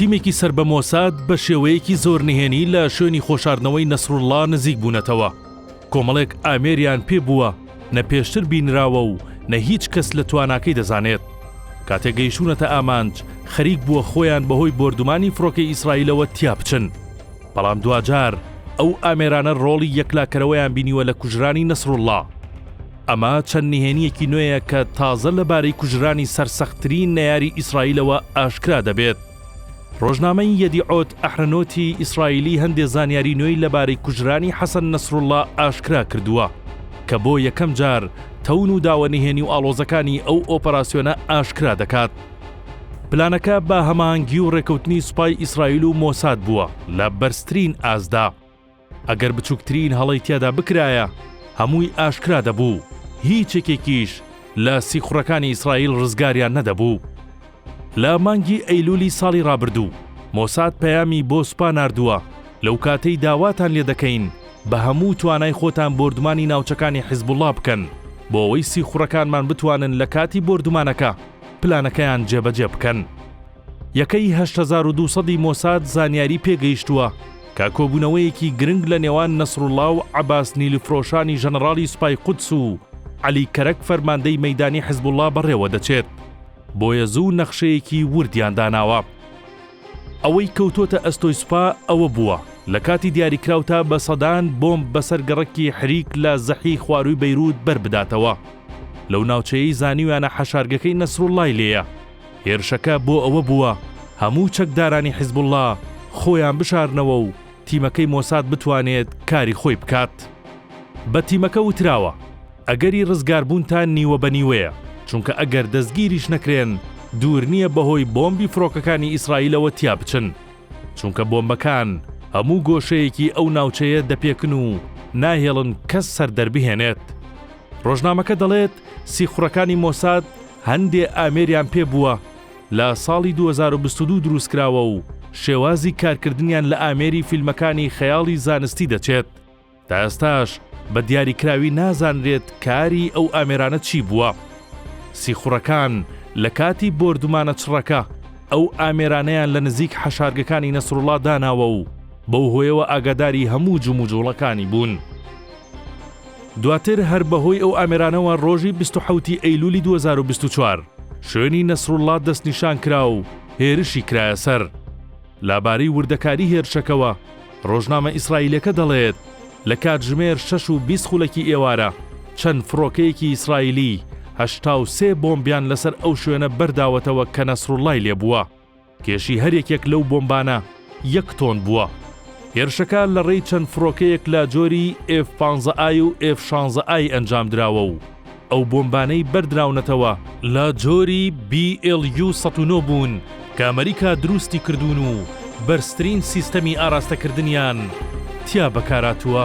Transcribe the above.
تیمێکی سەر بە مۆساد بە شێوەیەکی زۆر نهێنی لە شوێنی خۆشاردنەوەی نەسروڵڵا نزیک بوونەتەوە. کۆمەڵێک ئامێریان پێ بووە نە پێشتر بینراوە و نە هیچ کەس لە تواناکەی دەزانێت. کاتێک گەیشتوونەتە ئامانج، خەریک بووە خۆیان بەهۆی بۆردومانی فڕۆکەی ئیسرائیلەوە تیا بچن. بەڵام دواجار ئەو ئامێرانە ڕۆڵی یەکلاکەرەوەیان بینیوە لە کوژرانی نەسروڵڵا. ئەمە چەند نهێنییەکی نوێیە کە تازە لەبارەی کوژرانی سەرسەختترین نەیاری ئیسرائیلەوە ئاشکرا دەبێت. ڕۆژنامەی یەدیعۆت ئەحرەنۆتی ئیسرائیلی هەندێ زانیاری نوێی لەبارەی کوژرانی حەسەن نەسروڵڵا ئاشکرا کردووە کە بۆ یەکەم جار تەون و داوە نهێنی و ئاڵۆزەکانی ئەو ئۆپەراسیۆنە ئاشکرا دەکات. پلانەکە بە هەماهەنگی و ڕێکەوتنی سوپای ئیسرائیل و مۆساد بووە لە بەرزترین ئاستدا. ئەگەر بچووکترین هەڵەی تیادا بکرایە هەمووی ئاشکرا دەبوو، هیچ یەکێکیش لە سیخوڕەکانی ئیسرائیل ڕزگاریان نەدەبوو. لە مانگی ئەیلولی ساڵی ڕابردوو مۆساد پەیامی بۆ سوپا ناردووە، لەو کاتەی داواتان لێدەکەین بە هەموو توانای خۆتان بۆردومانی ناوچەکانی حیزبوڵڵا بکەن بۆ ئەوەی سیخوڕەکانمان بتوانن لە کاتی بۆردومانەکە پلانەکەیان جێبەجێ بکەن. یەکەی 8200 ی مۆساد زانیاری پێگەیشتووە کە کۆبوونەوەیەکی گرنگ لە نێوان نەسروڵڵا و عەباس نیلفرۆشانی ژەنەڕاڵی سوپای قودس و عەلی کەرەک فەرماندەی مەیدانی حزبوڵڵا بەڕێوە دەچێت، بۆیە زوو نەخشەیەکی وردیان داناوە. ئەوەی کەوتۆتە ئەستۆی سوپا ئەوە بووە، لە کاتی دیاریکراوتا بە سەدان بۆمب بەسەر گەڕەکی حریک لە زەحی خوارووی بەیروت بەربداتەوە. لەو ناوچەیەی زانیویانە حەشارگەکەی نەسروڵڵای لێیە. هێرشەکە بۆ ئەوە بووە هەموو چەکدارانی حیزبوڵڵا خۆیان بشارنەوە و تیمەکەی مۆساد بتوانێت کاری خۆی بکات. بە تیمەکە وتراوە، ئەگەری ڕزگاربوونتان نیوە بە نیوەیە، چونکە ئەگەر دەستگیریش نەکرێن، دوور نییە بەهۆی بۆمبی فڕۆکەکانی ئیسرائیلەوە تیا بچن، چونکە بۆمبەکان هەموو گۆشەیەکی ئەو ناوچەیە دەپێکن و ناهێڵن کەس سەر دەربهێنێت. ڕۆژنامەکە دەڵێت، سیخوڕەکانی مۆساد هەندێ ئامێریان پێ بووە لە ساڵی 2022 دروستکراوە و شێوازی کارکردنیان لە ئامێری فیلمەکانی خەیاڵی زانستی دەچێت، تا ئێستاش بە دیاریکراوی نازانرێت کاری ئەو ئامێرانە چی بووە. سیخوڕەکان لە کاتی بۆردومانە چڕەکە ئەو ئامێرانەیان لە نزیک حەشارگەکانی نەسروڵا داناوە و بەو هۆیەوە ئاگاداری هەموو جموجوڵەکانی بوون. دواتر هەر بەهۆی ئەو ئامێرانەوە ڕۆژی 27 ی ئەیلولی 2024 شوێنی نەسروڵڵا دەستنیشان کرا و هێرشی کرایە سەر. لەبارەی وردەکاری هێرشەکەوە، ڕۆژنامە ئیسرائیلیەکە دەڵێت، لە کاتژمێر شەش و 20 خولەکی ئێوارە چەند فڕۆکەیەکی ئیسرائیلی 83 بۆمبیان لەسەر ئەو شوێنە بەرداوەتەوە کە نەسروڵڵای لێبووە. کێشی هەر یەکێک لەو بۆمبانە یەک تۆن بووە. هێرشەکە لە ڕێی چەند فڕۆکەیەک لە جۆری ئێف پانزە ئای و ئێف شانزە ئای ئەنجامدراوە و ئەو بۆمبانەی بەردراونەتەوە لە جۆری بی ئێڵ یو 109 بوون کە ئەمریکا دروستی کردوون و بەرزترین سیستەمی ئاراستەکردنیان تیا بەکارهاتووە.